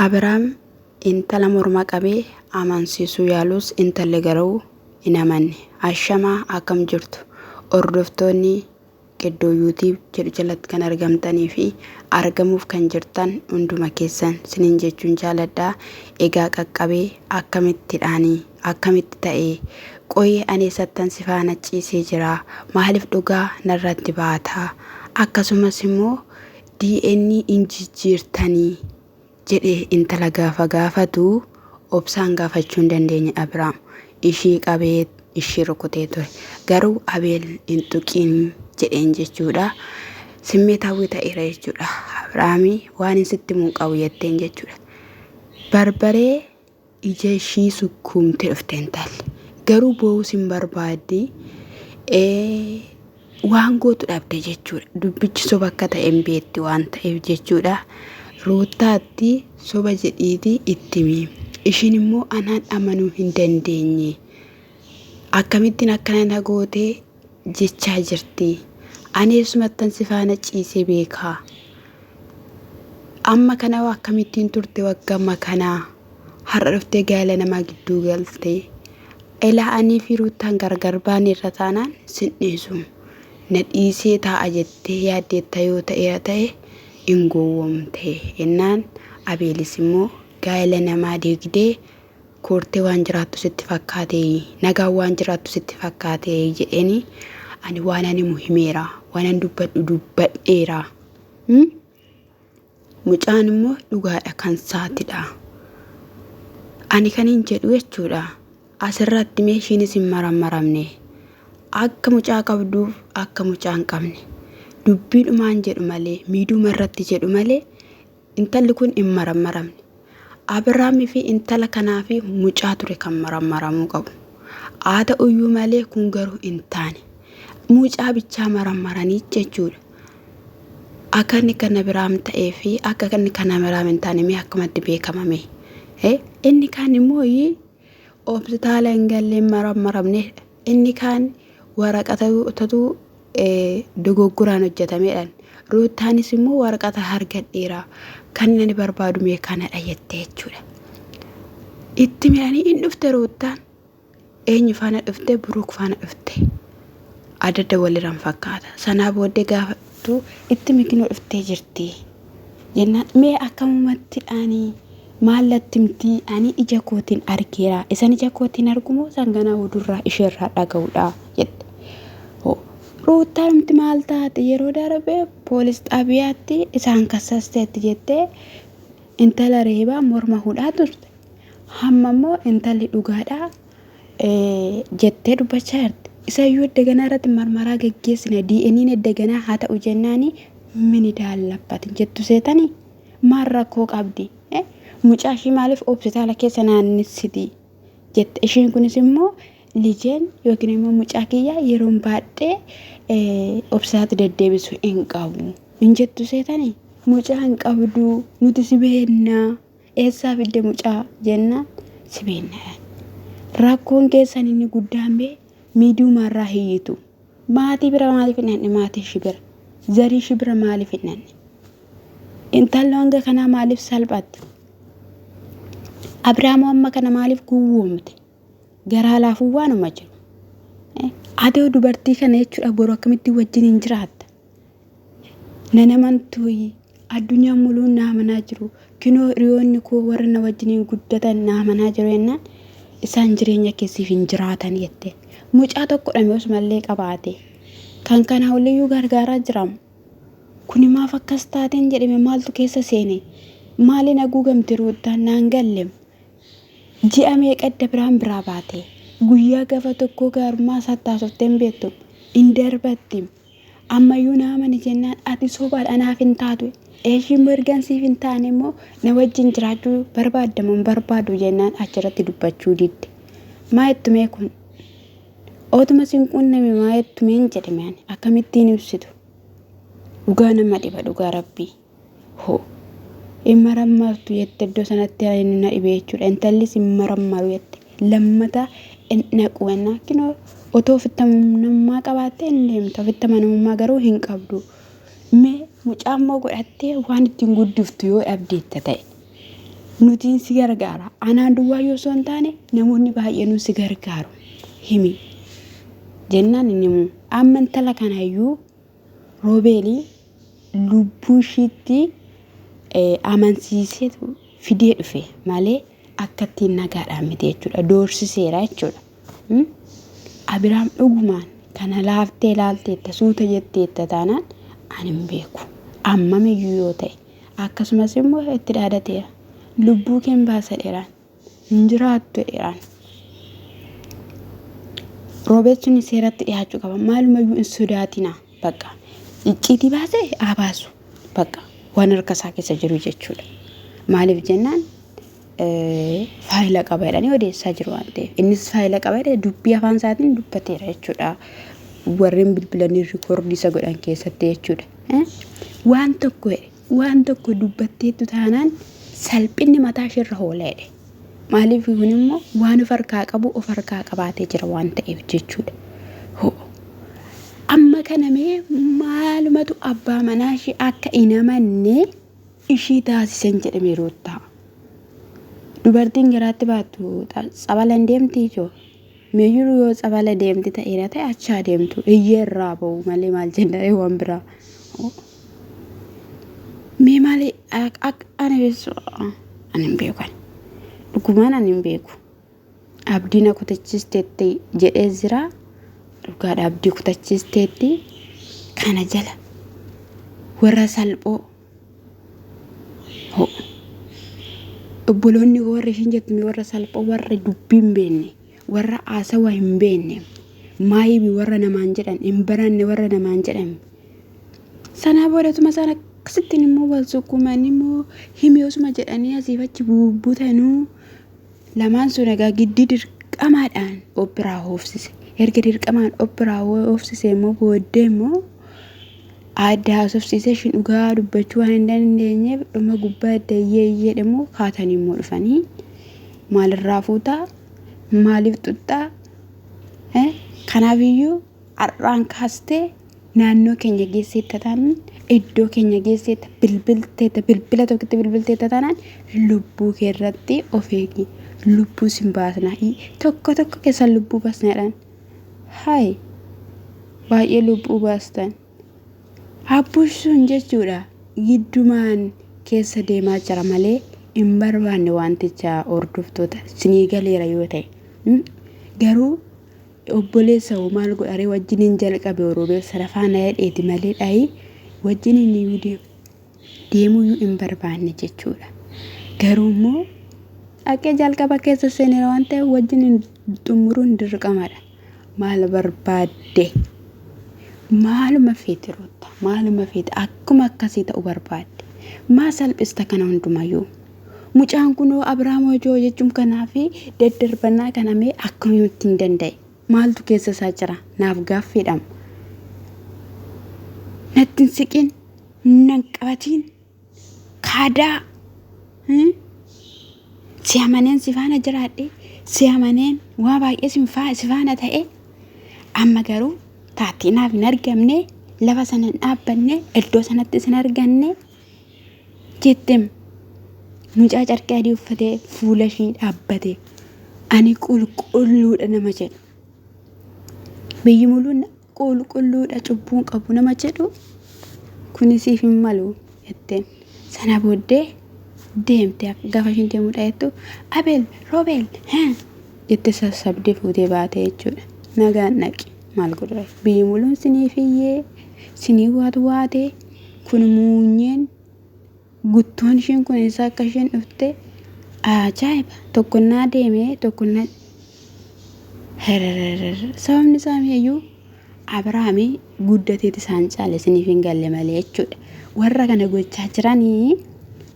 Abiraam intala morma qabee amansiisuu yaalus intalli garuu hin amanne. Ashamaa akkam jirtu hordoftoonni Qiddoo YouTube jedhu jalatti kan argamtanii fi argamuuf kan jirtan hunduma keessan sinin jechuun jaaladha. Egaa qaqqabee akkamittidhaanii akkamitti ta'ee qoyi ani eessattan si faana ciisee jira maaliif dhugaa narratti baata akkasumas immoo DNA hin jijjiirtanii jedhee intala gaafa gaafatu obsaan gaafachuu hin dandeenye Abiraam. Ishii qabee ishii rukutee ture. Garuu Abeel hin tuqiin jedheen jechuudha. Simmeetaawwii ta'eera jechuudha. Abiraami waan hin sitti himu hin qabu jetteen jechuudha. Barbaree ija ishii sukkuumtee dhufte intalli. Garuu boo'uus hin barbaaddi. Waan gootu dhabde jechuudha. Dubbichi soba akka ta'e hin beekti waan ta'eef jechuudha. Ruuttaatti soba jedhiiti itti himi. Ishiin immoo anaan amanuu hin dandeenye. Akkamittiin akkana na goote jechaa jirti. Ani eessumattan si faana ciisee beekaa. Amma kana hoo akkamittiin turte wagga amma kanaa? Har'a dhuftee gaa'ela namaa gidduu galte. Elaa anii fi Ruuttaan gargar baaneerra taanaan sin dhiisu. Na dhiisee taa'a jettee yaaddeetta yoo ta'eera ta'e in gowwoomte jennaan Abeelis immoo gaa'ela namaa diigdee koortee waan jiraattu sitti fakkaateeyi nagaan waan jiraattu sitti fakkaateeyi jedheeni ani waanan himu himeera waanan dubbadhu dubbadheera. Hmm? Mucaan immoo dhugaadha kan saatidha. Ani kan hin jedhu jechuudha. Asirratti mee ishiinis hin marammaramne. Akka mucaa qabduuf akka mucaa hin qabne. Dubbiidhumaan jedhu malee miidhuma irratti jedhu malee intalli kun hin marammaramne. Abiraamii fi intala kanaa fi mucaa ture kan marammaramuu qabu. Haa ta'uyyuu malee kun garuu hin taane. Mucaa bichaa marammaranii jechuudha. Akka inni kan Abiraam ta'ee fi akka inni kan Abiraam hin taane mee akkamatti beekama mee? Inni kaan immoo hospitaala hin galle hin marammaramne. Inni kaan waraqatatu dogoggoraan hojjetameedhaan. Ruuttaanis immoo waraqata argadheera kan ani barbaadu mee kanadha jette jechuudha. Itti midhanii in dhufte Ruuttaan. Eenyu faana dhufte? Buruuk faana dhufte. Adada waliran fakkaata. Sanaa booddee gaafattu itti mikinoo dhuftee jirti. Jennaan mee akkamumatti ani maallatti mti ani ija kootiin argeera. Isan ija kootiin argumoo san ganaa odurraa isheerraa dhaga'uudha jette. Ruuttaanumti maal taate yeroo darbe poolis xaabiyaatti isaan kassasteetti jettee intala reebaa morma hudhaa turte. Hamma immoo intalli dhugaadha jettee dubbachaa jirti. Isayyuu edda ganaa irratti marmaraa geggeessina DNA'n edda ganaa haa ta'u jennaani mini daallabbatin jettu seetani maal rakkoo qabdi? Mucaa ishii maaliif hospitaala keessa naannessiti? Jette ishiin kunis immoo lijeen yookiin immoo mucaa kiyya yeroon baadhee hospitaalatti deddeebisu hin qabu. Hin jettu seetani mucaa hin qabdu nuti si beennaa. Eessaa fidde mucaa jennaan si beekna jedhan. Rakkoon keessan inni guddaan bee miidiyumarraa hiyyitu. Maatii bira maaliif hin dhaqne maatii ishii bira? Zarii ishii bira maaliif hin dhaqne? Intalli hanga kanaa maaliif salphatti? Abiraamoo amma kana maaliif gowwoomte? Garaa laafuu waanuma jiru. Atoo dubartii kana jechuudha boru akkamitti wajjin hin jiraatta? Nan amantuuyi addunyaan muluun na amanaa jiru kinoo hiriyoonni koo warra na wajjiniin guddatan na amanaa jiru jennaan isaan jireenya keessiif hin jiraatan jette. Mucaa tokko dhame osumallee qabaate kan kanaa oliyyuu gargaaraa jiramu. Kuni maaf akkas taateen jedhame maaltu keessa seene maaliin haguugamte ruuttaan naan gallem. Ji'a meeqa edda biraan biraa baate guyyaa gafa tokkoo gaarummaa isaatti haasoftee hin beektu hin darbattim. Ammayyuu na amani jennaan ati sobaadha anaaf hin taatu. Eeshii immoo ergan siif hin taane immoo na wajjin jiraachuu barbaadda moo hin barbaadu jennaan achirratti dubbachuu didde. Maa jettumee kun? Otuma sin qunname maa jettumeen jedhame ani akkamittiin ibsitu? Dhugaa nama dhiba dhugaa rabbii. Hoo. Hin marammartu jette iddoo sanatti inni na dhibe jechuudha. Intallis hin marammaru jette. Lammata hin dhaqu jennaan kinoo otoo ofitti amanamummaa qabaattee hin deemta. Ofitti amanamummaa garuu hin qabdu. Mee mucaa immoo godhattee waan ittiin guddiftu yoo dhabdeetta ta'e. Nutiin si gargaara. Anaan duwwaa yoo osoo hin taane namoonni baay'eenuu si gargaaru. Himi. Jennaan inni immoo amma intala kanayyuu Roobeeli lubbuu ishiitti amansiiseetu fidee dhufe malee akka ittiin nagaadhaan miti jechuudha. Doorsiseera jechuudha. Abiraam dhugumaan kana laaftee laalteetta suuta jetteetta taanaan ani hin beeku. Ammamiyyuu yoo ta'e akkasumas immoo itti dhaadateera. Lubbuu keen baasa dheeraan. Hin jiraattu dheeraan. Roobeet suni seeratti dhiyaachuu qaba. Maalumayyuu hin sodaatina. Bakka icciitii baasee haa baasu. Bakka waan harka isaa keessa jiru jechuudha. Maaliif jennaan faayila qaba jedhanii odeessaa jiru waan ta'eef. Innis faayila qaba jedhee dubbii afaan isaatiin dubbateera jechuudha. Warreen bilbilanii rikoordii isa godhan keessatti jechuudha. Waan tokko jedhe waan tokko dubbatteettu taanaan salphinni mataa isheerra hoola jedhe. Maaliif kun immoo waan of harkaa qabu of harkaa qabaatee jira waan ta'eef jechuudha. Hoo. Amma kana mee maalumatu abbaa manaa ishee akka hin amanne ishii taasisan jedhame Ruuttaa. Dubartiin garaatti baattu tsabala hin deemti ijoo. Meeyyuu yoo tsabala deemti ta'eera ta'e achaa deemtu iyyee irraa ba'u malee maal jennaree waan biraa. Mee maali akka ani beessu ani hin beeku ani. Dhugumaan ani hin beeku. Abdii na kutachiisteetti jedhee jira. Dhugaadha abdii kutachiisteetti. Kana jala warra salphoo ho obboloonni koo warra ishiin jettu warra salphoo warra dubbii hin beekne warra haasawa hin beekne maayibi warra namaan jedhan hin baranne warra namaan jedhan sanaa boodatuma isaan akkasittiin immoo wal sukkuumanii immoo himi osuma jedhanii asiif achi bubbutanuu Lamaan sun egaa giddii dirqamaadhaan of biraa hoofsise. Erga dirqamaan of biraa hoofsise immoo booddee immoo adda haasofsiisee ishiin dhugaa dubbachuu waan hin dandeenyeef dhuma gubbaa adda iyyee iyyee immoo kaatanii immoo dhufanii maalirraa fuutaa maaliif xuxxaa kanaafiyyuu har'aan kaastee naannoo keenya geesseetta taanaan iddoo keenya geesseetta bilbilteetta bilbila tokkotti bilbilteetta taanaan lubbuu kee irratti of eegi lubbuu sin baasna tokko tokko keessan lubbuu baasna jedhan hayi baay'ee lubbuu baastan abbush sun jechuudha giddumaan keessa deemaa jira malee hin barbaanne wanticha hordoftoota sinii galeera yoo ta'e garuu Obboleessa hoo maal godharee wajjiniin jalqabe roobeel sana faana jedheeti malee dhayi wajjiniin iyyuu deemuyyuu hin barbaanne jechuudha. Garuu immoo dhaqee jalqaba keessa seeneera waan ta'eef wajjiniin xumuruun dirqamadha. Maal barbaadde? Maaluma feete Ruutta? Maaluma feete? Akkuma akkasii ta'u barbaadde. Maa salphista kana hundumayyuu? Mucaan kunoo Abrahaam hojii hojjechuun kanaa fi daddarbannaa kana mee akkamitti hin danda'e? Maaltu keessa isaa jira? Naaf gaaffiidhaam. Natti hin siqin, nan qabatiin, kaadaa. Si amaneen si faana jiraadhe, si amaneen waa baay'ee si faana ta'e. Amma garuu taatee naaf hin argamne, lafa sana hin dhaabbanne, iddoo sanatti sin arganne. Jettem mucaa carqii adii uffatee fuula ishii dhaabbate ani qulqulluudha nama jedhu. Biyyi muluun qulqulluudha cubbuun qabu nama jedhu kuni siif hin malu jetteen. Sana booddee deemte gaafa ishiin deemuu dhahettu Abeel Roobeel jette sassabdee fuutee baate jechuudha. Nagaan dhaqi maal godhure biyyi muluun siniif iyyee sinii waatu waatee Kun muunyeen guttoon ishiin kun eessaa akka isheen dhufte ajaa'iba. Tokkonnaa deemee tokkonnaa sababni isaa iyyuu Abiraami guddateeti isaan caale isiniif hin galle malee jechuudha. Warra kana gochaa jiranii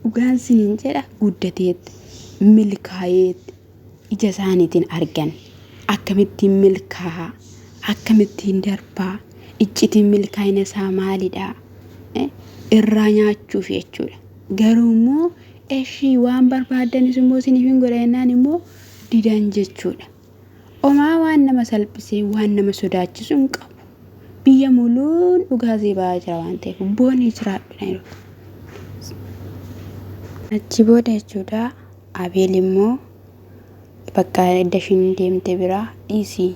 dhugaan isiniin jedha guddateetti milkaa'eetti ija isaaniitiin argan akkamittiin milkaa'a akkamittiin darbaa iccitiin milkaa'ina isaa maalidha irraa nyaachuuf jechuudha. Garuu immoo eshii waan barbaaddanis immoo isiniif hin godha jennaan immoo didan jechuudha. Omaa waan nama salphisee waan nama sodaachisu hin qabu. Biyya muluun dhugaasii ba'aa jira waan ta'eef boonii jiraadhu. Achi booda jechuudha. Abeel immoo bakka edda ishiin deemte biraa dhiisi.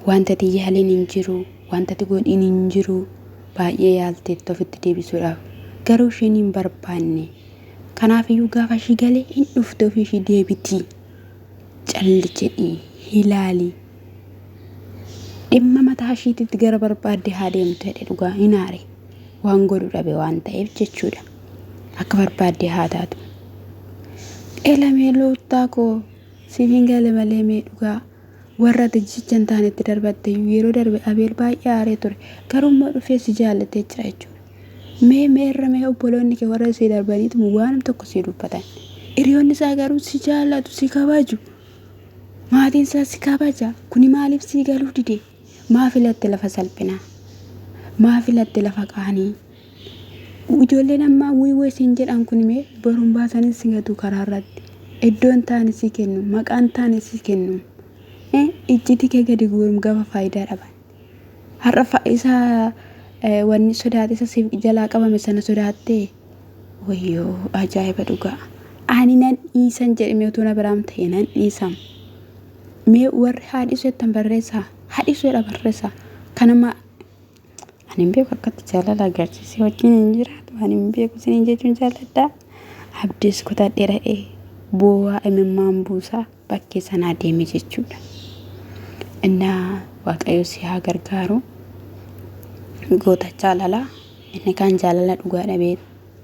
Wanta ati yaaliin hin jiru, wanta ati godhiin hin jiru. Baay'ee yaalteetti ofitti deebisuudhaaf. Garuu ishiin hin barbaanne. Kanaafiyyuu gaafa ishii galee hin dhufte ofii ishii deebiti. Calli jedhii ilaali. Dhimma mataa ishiititti gara barbaadde haa deemtu jedhe dhugaa hin aare. Waan godhu dhabe waan ta'eef jechuudha. Akka barbaadde haa taatu. Elamee loottaa koo siif hin gale malee mee dhugaa warra ati jecha hin taanetti darbatte yeroo darbe Abeel baay'ee aaree ture. Garuu immoo dhufee si jaallatee jira jechuudha. Mee meerra mee obboloonni kee warra si darbaniitu waan tokko si dubbatan. Hiriyoonni isaa garuu si jaallatu si kabaju. Maatiin isaa si kabaja. Kuni maaliif sii galuu dide? Maa filatte lafa salphinaa? Maa filatte lafa qaanii? Ijoolleen ammaa wuy wuy siin jedhan kun mee boruun baasanii si gatu karaa irratti. Iddoon taane si kennu, maqaan taane si kennu. Iccitii kee gadi guurum gaafa faayidaa dhaban. Har'a isa wanni sodaate isa siif jalaa qabame sana sodaattee wayyoo ajaa'iba dhugaa. Ani nan dhiisan jedhame utuu na biraam ta'e nan dhiisam. Mee warri haadhisu jettan barreessaa. Haadhisu jedha barreessaa. Kanuma ani hin beeku akkatti jaalala agarsiisee wajjin hin jiraatu. Ani hin beeku isiniin jechuun jaalladha. Abdiis kutadhee dha'ee boo'aa imimmaan buusaa bakkee sanaa deeme jechuudha. Innaa Waaqayyo si haa gargaaru. Goota jaalalaa inni kaan jaalala dhugaa dhabee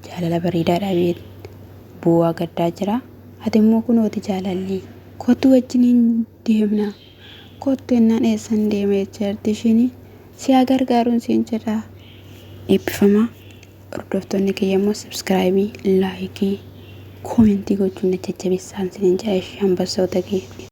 jaalala bareedaa dhabee boo'aa gaddaa jira. Ati immoo kunooti jaalalli kottu wajjiniin deemna. Kottu ennaan eessan deema jechaa jirti ishiin. Si haa gargaaruun siin jedha. Eebbifamaa. Hordoftoonni kiyya immoo subscribe, like, comment gochuun na jajjabeessaan isiniin jedha ishee hambassoota kiyya.